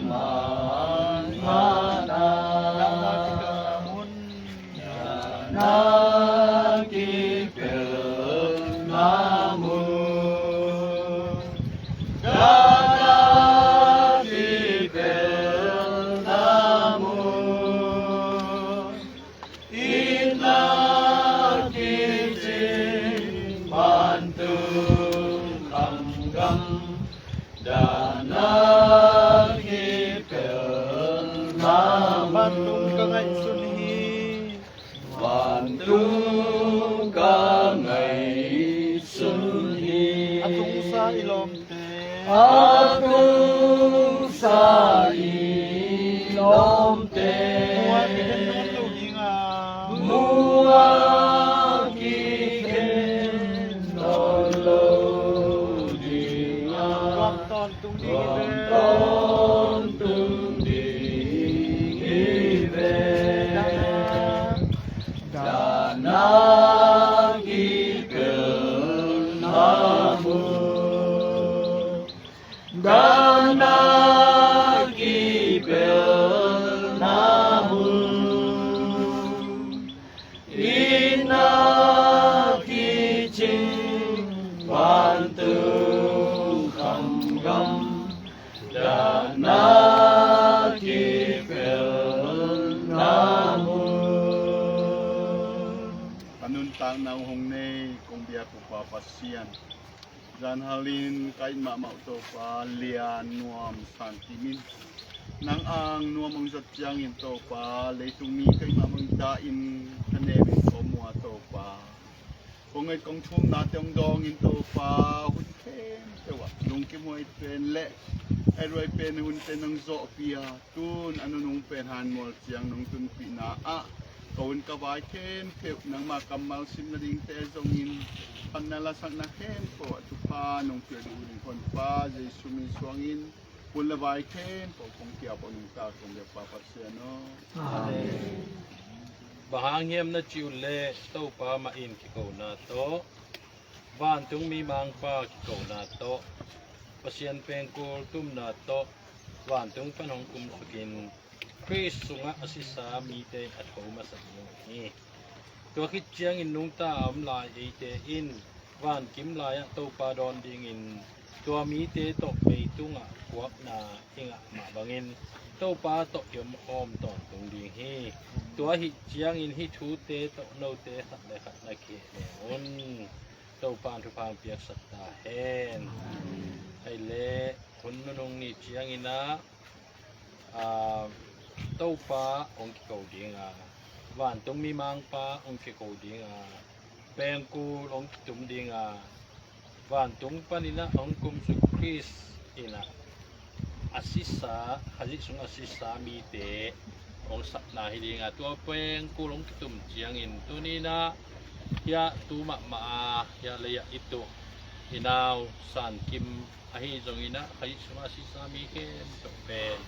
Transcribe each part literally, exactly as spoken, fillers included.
Hana na kipelna mun, na kipelna mun. Inn a kicing vantung khamgam, dan a kipelna mun. Vantung ka ngaihsun hi. Vantung ka ngaihsun hi. A tungsa i lawm A tungsa i lawmte. Muak i khen nawn lo ding a. Muak i khen nawn lo ding a. Tuam tawntung ding hi ve. Tuam tawntung ding hi ve. Dana. Dana kipelna mun. Dana kipelna mun. Inn a kicing vantung khamgam. Dana kipelna mun. A nuntakna uh hong nei kong biak uh Pa Pasian. Zanhalin ka it mahmah uh Topa, lian nuam sankim in nang ang nuam hong zat ciangin Topa, leitung mi ka it mahmah uh dahin ka neu in ka om uh a Topa. Kong it kong thumnate hong dawngin Topa, hun khempeuh ah lungkim huai pen le a ruai pen hunte nang zawhpih a, tun a nunung pen hanmual ciang nong tunpihna ah ka hun ka vai khempeuh nangma kammal sim nadingte zongin phatna lasakna khempeuh ah thupha nong piak ding uh Honpa Jesu min suangin hun le vai khempeuh kong kiap aw nungta kong biak Pa Pasian aw. Amen. Bang hang hiam na cih uh leh Topa mah in kikona tawh, vantung mi mangpa kikona tawh, Pasian pengkul tumna tawh, vantung pan hong kumsukin Khrist sungah a sisa mite a tho masa ding uh hi. Tua khit ciangin nungta a om lai eite in vankim lai-ah Topa dawn dingin tua mite tawh meitungah kuakna i ngah mah bangin Topa tawh i om hawm tawntung ding hi. Tua ahih ciangin hih thute tawh note khat le khat na kihehnem un. Topa in thupha hong piaksak ta hen. Amen. Ahi leh hun nunung ni ciangin ah, aa, Topa hong kiko ding a, vantung mi mangpa hong kiko ding a, pengkul hong kitum ding a, vantung panin ah hong kumsuk Khrist in ah a sisa, Khazih sung a sisa mite hong sapna hi ding a, tua pengkul hong kitum ciangin tuni-in ah hiah tu mahmah a, hiah lei-ah i tuh i nau San Kim ahi zongin ah Khazih sungah a sisa mi khempeuh pen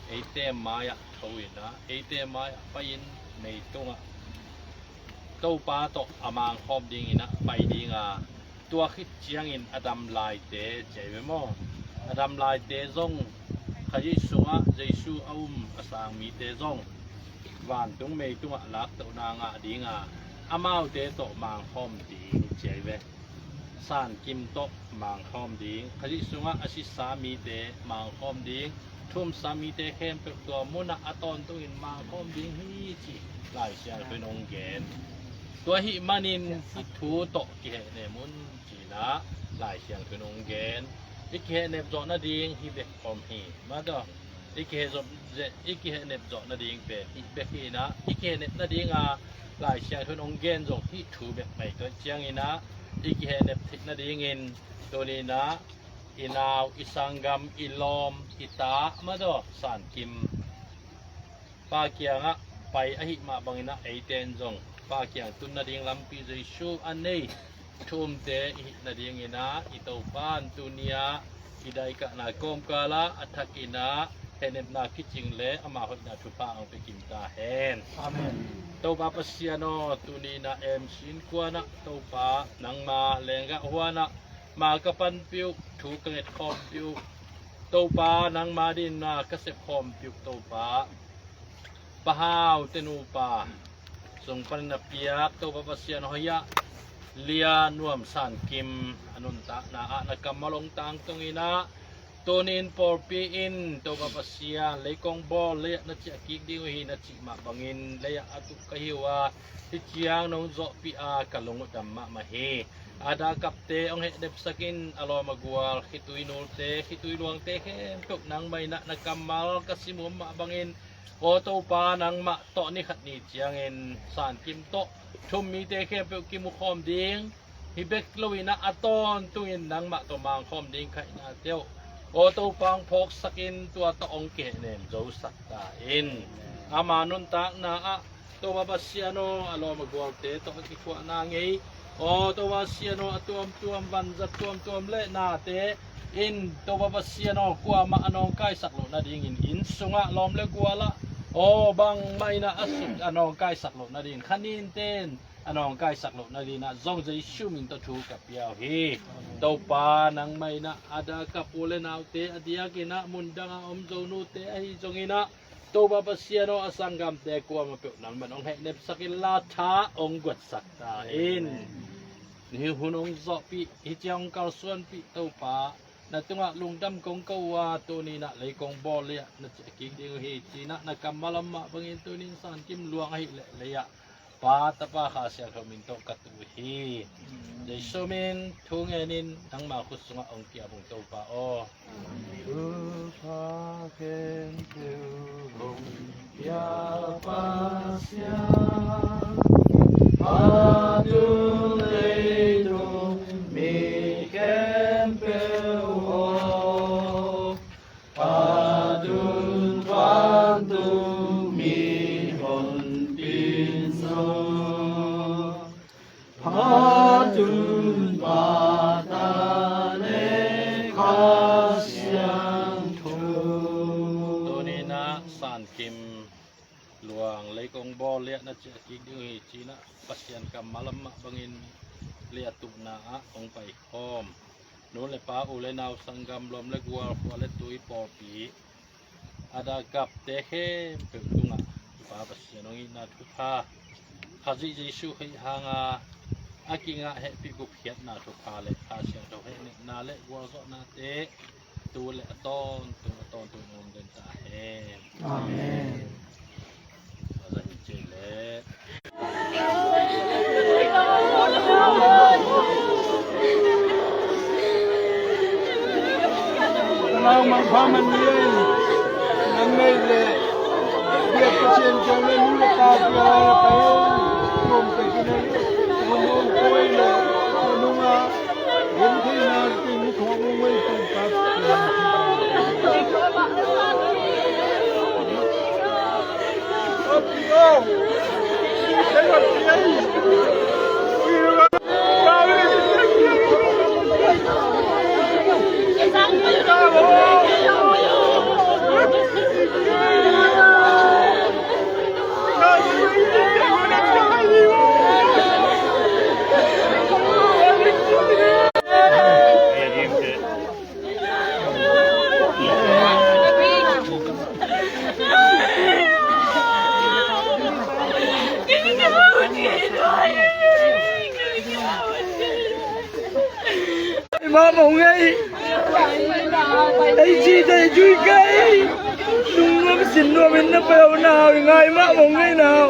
eite mai-ah tho in ah, eite mai-ah pai-in meitungah Topa tawh a mangkhawm dingin ah pai ding a, tua khit ciangin a dam laite ci ahi ve maw? A dam laite zong, Khazih sungah Jesu a um a sang mite zong vantung meitungah laktohna ngah ding a, amaute tawh mangkhawm ding ci ahi ve. San Kim tawh mangkhawm ding, Khazih sungah a sisa mite mangkhawm ding, thu-um sa mite khempeuh tua munah a tawntungin mangkhawm ding hi ci Lai Siangtho in hong gen. Tua ahih manin hih thu tawh kihehnem un ci-in ah Lai Siangtho in hong gen. I kihehnep zawh nading hih bek om hi. Mah tawh i kihehnep zawh, i kihehnep zawh nading pen hih bek hi-in ah, i kihehnep nading a Lai Siangtho in hong gen zong hih thu bek mai. Tua ciangin ah i kihehnep theih nadingin tuni-in ah i nau, i sanggam, i lawm, i ta, mah tawh San Kim Pa kiangah pai ahih mah bangin ah eite in zong Pa kiang tun nading lampi Jesu a nei thu-umte i hih nadingin ah i Topa in tuni-ah i daikahna kawmkalah a thakin ah hehnepna kicing le ama hoihna thupha hong pia kim ta hen. Amen. Topa Pasian aw, tuni-in ah M C in kuanah Topa nangma lenggah huanah ma ka panpih uh, thu ka ngetkhawmpih uh, Topa, nangma dingin na ka sepkhawm piuk Topa, Pa Hau te nupa sung panin a piak Topa Pasian hoih ah, Lia Nuam San Kim a nuntakna ah na kammal hong tangtungin ah, tuni in pawlpi in Topa Pasian leikong bawl lei ah na ciah kik ding uh hi na cih mah bangin lei ah a tuh ka hi uh a, hih ciang nong zawhpih a ka lung uh dam mahmah hi. A dak a kapte hong hehnepsak in, a lawm a gual khitui nulte khitui luangte khempeuh nangmah in ah na kammal ka sim uh mah bangin, aw Topa, nangmah tawh ni khat ni ciangin San Kim tawh thum mite khempeuh kimu khawm ding, hih bek lo in ah a tawntungin nangmah tawh mangkhawm ding khaihnate uh, aw Topa, hong phawksak in, tua tawh hong kihehnem zosak ta in. Ama nuntakna ah Topa Pasian aw, a lawm a gualte tawh a kikhuahna ngei, aw Topa Pasian aw, a tuamtuam vanzat tuamtuam le nate in Topa Pasian aw, kuamah a nawngkaisak loh nadingin, inn sungah, lawm le gualah, aw bangmah in ah a suk a nawngkaisak loh nadingin, kha ninte in a nawngkaisak loh nadingin ah zong Jesu min tawh thu ka pia uh hi. Topa, nangmah in ah a dak a kap u le naute a diakin ah mundang a om zonute ahi zongin ah, Topa Pasian aw, a sanggamte kuamah peuh nangman hong hehnepsak inla tha hong guatsak ta in. Amen. Hih hun hong zawhpih, hih ciang hong kalsuanpih Topa, na tungah lungdam kong ko uh a, tuni in ah leikong bawl lei ah na ciah kik ding uh hi ci-in ah na kammal a om mah bangin tuni in San Kim luang ahih leh lei ah Pa, Tapa, Kha Siangtho min tawh ka tuh uh hi. Jesu min thu ngenin nangma khut sungah hong kiap ung Topa aw. Thupha khempeuh hong pia Pasian, a tung leitung mi khempeuh aw, a tung vantung mi honpin zong, Pa, Tun, Pa, Ta le Kha Siangtho. Tuni in ah San Kim luang leikong bawl lei ah na ciah kik ding uh hi ci-in ah Pasian kammal a om mah bangin lei ah tuhna ah hong paikhawm nu le pa, u le nau, sanggam, lawm le gual, khua le tui, pawlpi, a dak a kapte khempeuh tungah Pa Pasian hong itna thupha, Khazih Jesu Khrih hanga a kingah hehpih gupkhiatna thupha le Kha Siangtho hehnepna le gualzawhnate tu le a tawntung a tawntung om den ta hen. Amen. Amen. Ka nau mangpha man ni ei, nang neih leh biak Pasian kiang le nu le pa kiang a pai ei. Tuam pek in ei, hong hong ko ei leh, ka nungah gentheihna teng thawng hong ei tung kap. Mah mong ei. Ei ci tei cui kei. Nung nuam sin nuam in na peuh na hau i ngai mah mong ei na hau.